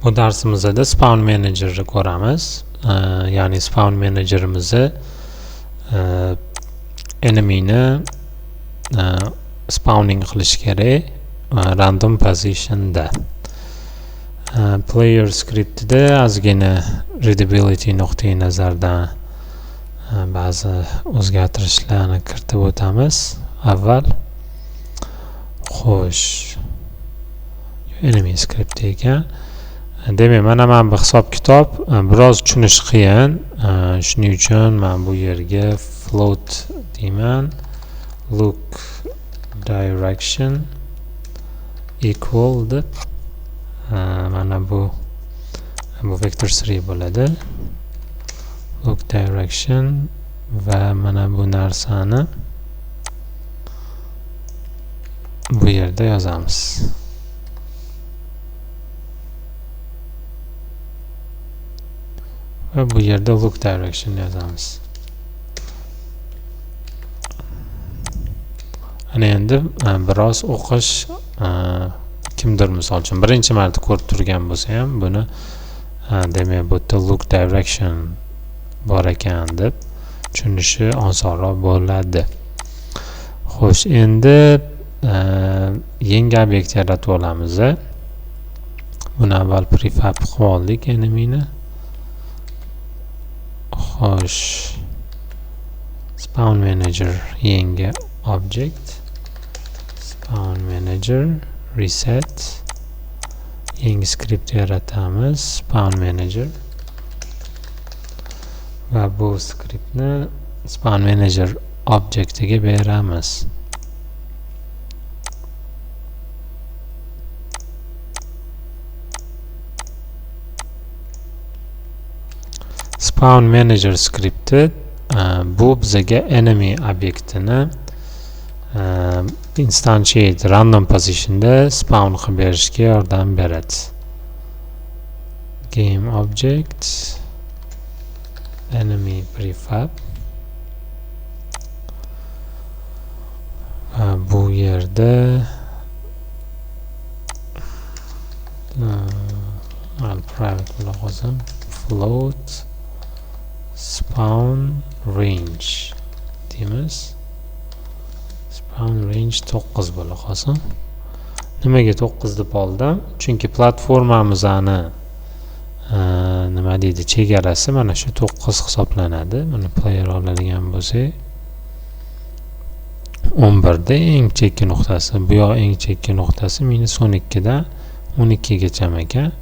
Bu darsimizda spawn manager'ni ko'ramiz. Ya'ni spawn managerimizni enemy'ni spawning qilish kerak random position'da. Player scriptida ozgina readability nuqtai nazaridan ba'zi o'zgartirishlarni kiritib o'tamiz avval. Xo'sh, enemy script ekan. Demak, mana bu hisob-kitob biroz tushunish qiyin. Shuning uchun men bu yerga float deyman. Look direction equal deb mana bu vector 3 bo'ladi. Look direction va mana bu narsani bu yerda yozamiz. Va bu yerda look direction yozamiz. Ana endi biroz o'qish kimdir misol uchun birinchi marta ko'rib turgan bo'lsa ham buni demak bu yerda look direction bor ekan deb tushunishi osonroq bo'ladi. Xo'sh, endi yangi obyekt yaratib olamiz. Buni avval prefab qilib oldik enemy'ni. Xo'sh, spawn manager yangi object, spawn manager reset, yangi script yaratamiz, spawn manager va bu scriptni spawn manager objektiga beramiz. Spawn manager scripti bu bizaga enemy obyektini instantiate random positionda spawn qilib berishga yordam beradi. Game object enemy prefab bu yerda private bo'la qolsin, float spawn range deymiz. Spawn range 9 bo'la qolsin. Nimaga 9 deb oldim? Chunki platformamizni nima deydi, chegarasi mana shu 9 hisoblanadi. Mana player oladigan bo'lsak 11 da eng chekka nuqtasi, bu yoq eng chekka nuqtasi -12 dan 12 gacha ekan.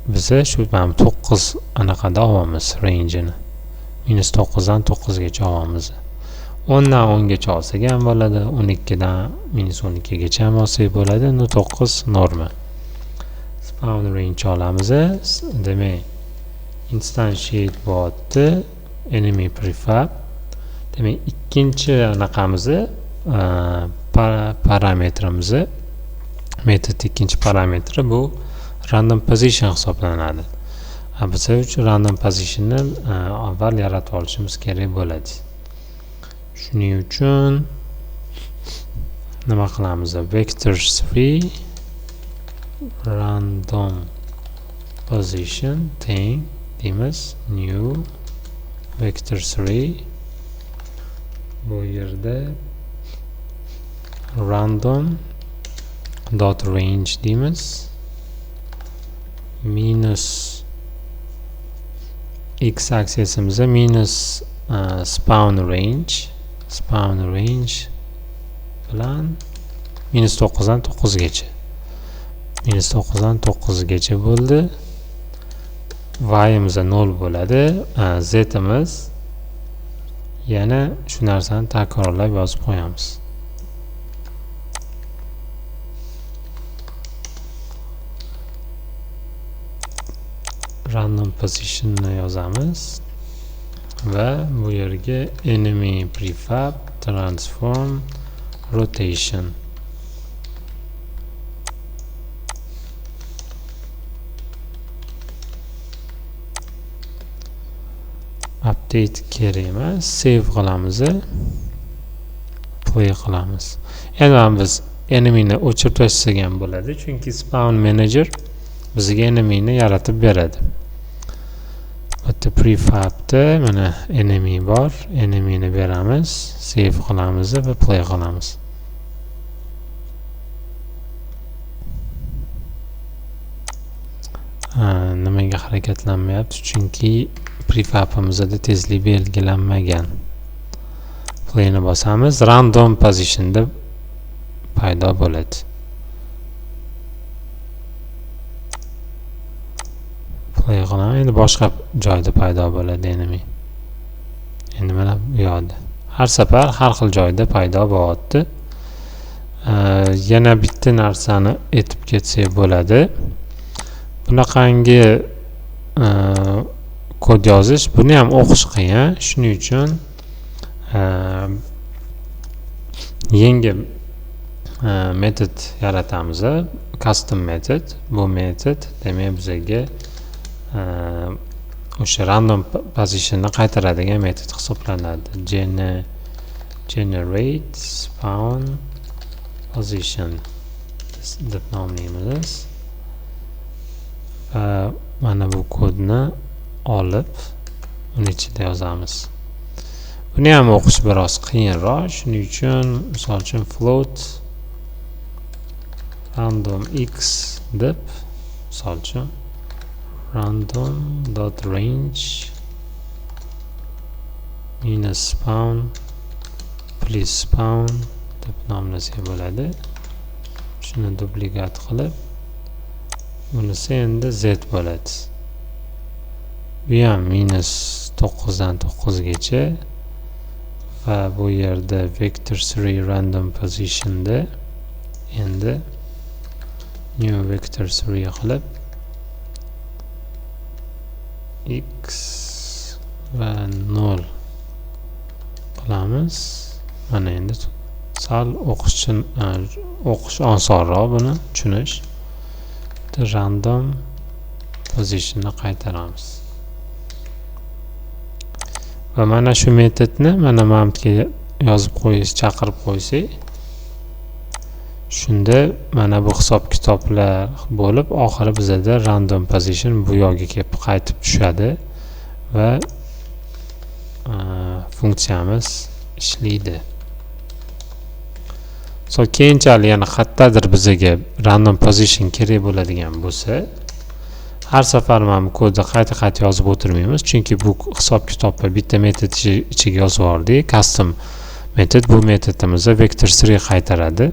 Biza shu mana 9 anaqada olamiz range'ini. -9 dan 9 gacha olamiz. 10 dan 10 gacha olsak ham bo'ladi, 12 dan -12 gacha ham olsak bo'ladi. Endi 9 norma. Spawn range olamiz. Demak, instantiate bo'lyapti, enemy prefab. Demak, ikkinchi anaqamizni parametrimizni metod ikkinchi parametri bu random position hisoblanadi. Biz uchun random positionni avval yaratib olishimiz kerak bo'ladi. Shuning uchun nima qilamiz? Vector 3 random position teng deymiz, new vector 3 bu yerda random dot range deymiz, minus x axisimizni minus spawn range bilan -9 dan 9 gacha, -9 dan 9 gacha bo'ldi. Y'imiz 0 bo'ladi, z'imiz yana shu narsani takrorlab yozib qo'yamiz. Random positionni yozamiz va bu yerga enemy prefab transform rotation update kerak emas, save qilamiz, play qilamiz. Endi biz enemy'ni o'chirib tashlasak ham bo'ladi, chunki spawn manager Bizga enemyni yaratib beradi. Bu yerda prefabda mana enemy bor. Enemyni beramiz, save qilamiz va play qilamiz. Nimaga harakatlanmayapti? Chunki prefabimizda tezlik belgilanmagan. Playni bosamiz, random positionda paydo bo'ladi. Play qilaman, endi boshqa joyda paydo bo'ladi enemy. Endi mana bu yoqda. Har safar har xil joyda paydo bo'lyapti. Yana bitta narsani aytib ketsak bo'ladi. Bunaqangi kod yozish, buni ham o'qish qiyin. Shuning uchun yangi metod yaratamiz. Custom metod. Bu metod demak bizga o'sha random positionni qaytaradigan metod hisoblanadi. Generate spawn position deb nomlaymiz. Va mana bu kodni olib uni ichida yozamiz. Buni ham o'qish biroz qiyinroq. Shuning uchun misol uchun float random x deb misol uchun random dot range minus spawn plus spawn deb nomlasak bo'ladi. Shuni duplikat qilib bunisi endi z bo'ladi. Bu ham minus 9dan 9gacha va bu yerda vector 3 random positionda endi new vector 3 qilib x va 0 qilamiz. Mana endi sal o'qish osonroq, buni tushunish. Random positionni qaytaramiz. Va mana shu metodni mana bu yerga yozib qo'yish, chaqirib qo'ysak, shunda mana bu hisob kitoblar bo'lib, oxiri bizada random position bu yoqga kelib qaytib tushadi va funksiyamiz ishlaydi. So keyinchalik yana qayerdadir bizga random position kerak bo'ladigan bo'lsa, har safar mana bu kodni qayta-qayta yozib o'tirmaymiz, chunki bu hisob kitobni bitta metod ichiga yozib yubordik. Custom metod, bu metodimizni vector 3 qaytaradi.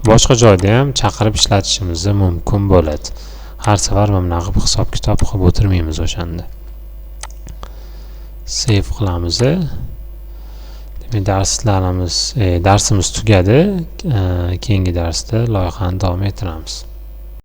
Boshqa joyda ham chaqirib ishlatishimiz mumkin bo'ladi. Har safar mana bunaqa qilib hisob kitob qilib o'tirmaymiz o'shanda. Save qilamiz. Demak, darsimiz tugadi. Keyingi darsda loyihani davom ettiramiz.